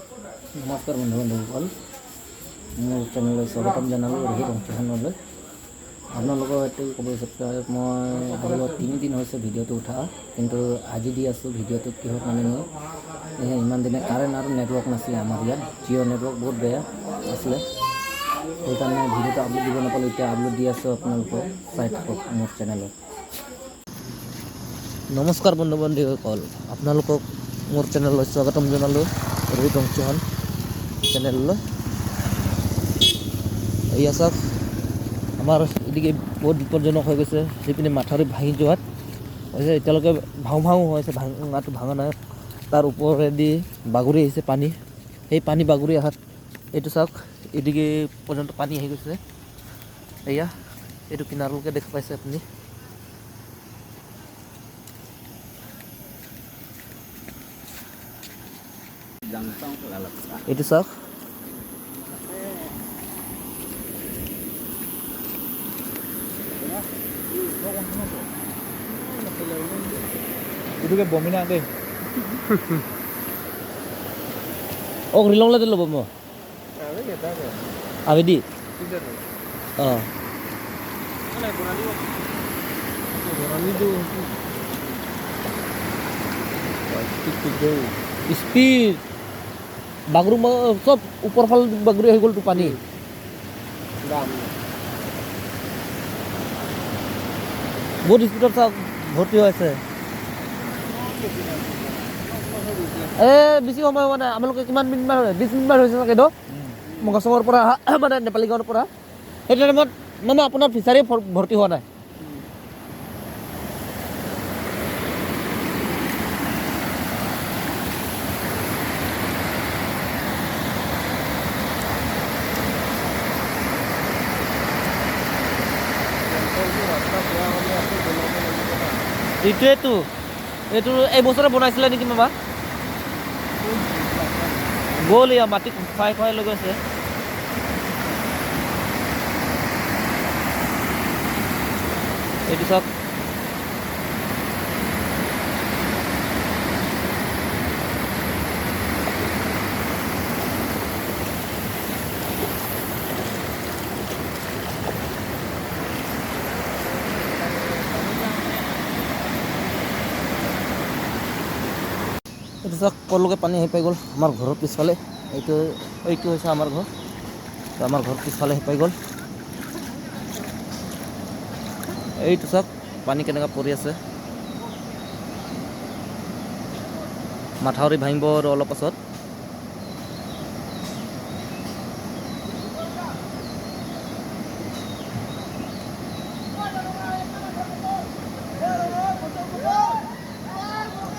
নমস্কাৰ বন্ধু বান্ধৱীসকল, মোৰ চেনেললৈ স্বাগতম জনালোঁ। ৰোহিত অংশলৈ আপোনালোকৰ এইটো ক'ব বিচাৰিছোঁ, মই আজি 3 দিন হৈছে ভিডিঅ'টো উঠা, কিন্তু আজি দি আছোঁ ভিডিঅ'টো। কিহৰ কাৰণে মই ইমান দিনে কাৰেণ্ট আৰু নেটৱৰ্ক নাছিলে। আমাৰ ইয়াত জিঅ' নেটৱৰ্ক বহুত বেয়া আছিলে, সেইকাৰণে ভিডিঅ'টো আপলোড দিব নাপালোঁ। এতিয়া আপলোড দি আছোঁ, আপোনালোকে চাই থাকক মোৰ চেনেলত। নমস্কাৰ বন্ধু বান্ধৱীসকল, আপোনালোকক মোৰ চেনেললৈ স্বাগতম জনালোঁ, ৰোহিত অংশন চেনেললৈ। এয়া চাওক, আমাৰ এদিকে বহুত বিপদজনক হৈ গৈছে। সেইপিনে মাথাউৰি ভাঙি যোৱাত হৈছে, এতিয়ালৈকে ভাঙো ভাঙো হৈ আছে, ভাঙাটো ভাঙা নাই। তাৰ ওপৰেদি বাগৰি আহিছে পানী। সেই পানী বাগৰি অহাত এইটো চাওক, এদিকে পৰ্যন্ত পানী আহি গৈছে। এয়া এইটো কিনাৰলৈকে দেখা পাইছে আপুনি। এইটো চাওক। এইটোকে বমিনা দেই। অ, ৰিলংলাতে ল'ব মই আবেদি। অঁ। স্পীড বাগৰু, চব ওপৰ ফালে বাগৰি আহি গ'লতো পানী। বহুত স্পীডত চাওক, ভৰ্তি হৈ আছে। এ বেছি সময় হোৱা নাই। আপোনালোকে কিমান মিনিটমান হৈছে? 20 মিনিটমান হৈছে চাগে ন? মগাচঙৰ পৰা অহা, মানে নেপালী গাঁৱৰ পৰা। সেইটো টাইমত মানে আপোনাৰ ফিচাৰী ভৰ্তি হোৱা নাই। এইটোৱেতো, এইটো এই বছৰে বনাইছিলে নেকি মামা? গ'ল, এয়া মাটি খুৱাই খুৱাই লৈ গৈছে। এইটো চাওক। এইটো চাওক, ক'লৈকে পানী আহি পাই গ'ল আমাৰ ঘৰৰ পিছফালে। এইটো এইটো হৈছে আমাৰ ঘৰ। তো আমাৰ ঘৰৰ পিছফালে আহি পাই গ'ল। এইটো চাওক, পানী কেনেকুৱা পৰি আছে। মাথাউৰি ভাঙিব আৰু অলপ পাছত।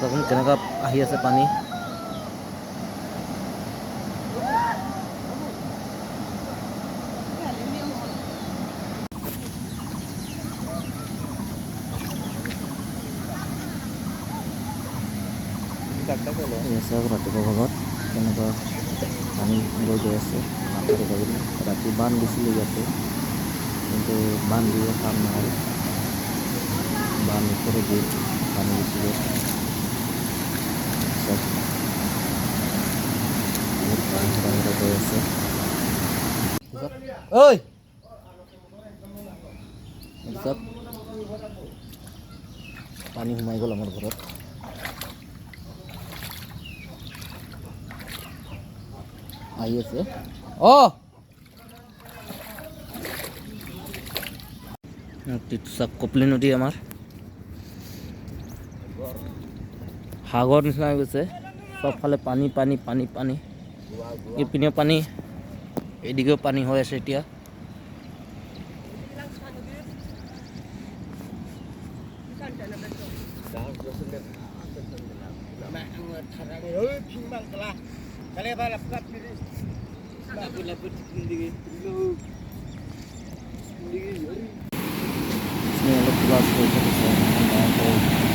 চাওকচোন, কেনেকুৱা আহি আছে পানী। এই চাওক, ৰাতিপুৱা ভাগত কেনেকুৱা পানী বৈ গৈ আছে মাথাউৰি ভাগি। ৰাতি বান্ধ দিছিলে ইয়াতে, কিন্তু বান্ধ দিয়ে কাম নহ'ল। বান্ধ ওপৰে গ'ল, পানী গুচি গ'ল। চাওক, বহুত পানী সৰাই সৰাই গৈ আছে। ঐ, এইটো চাওক, পানী সোমাই গ'ল আমাৰ ঘৰত। আহি আছে। অ, চাওক, কপিলী নদী আমাৰ সাগৰ নিচিনা হৈ গৈছে। চবফালে পানী, পানী, পানী, পানী। ইপিনেও পানী, এদিকেও পানী হৈ আছে এতিয়া। এইখিনি অলপ কিবা হৈ থাকিছে।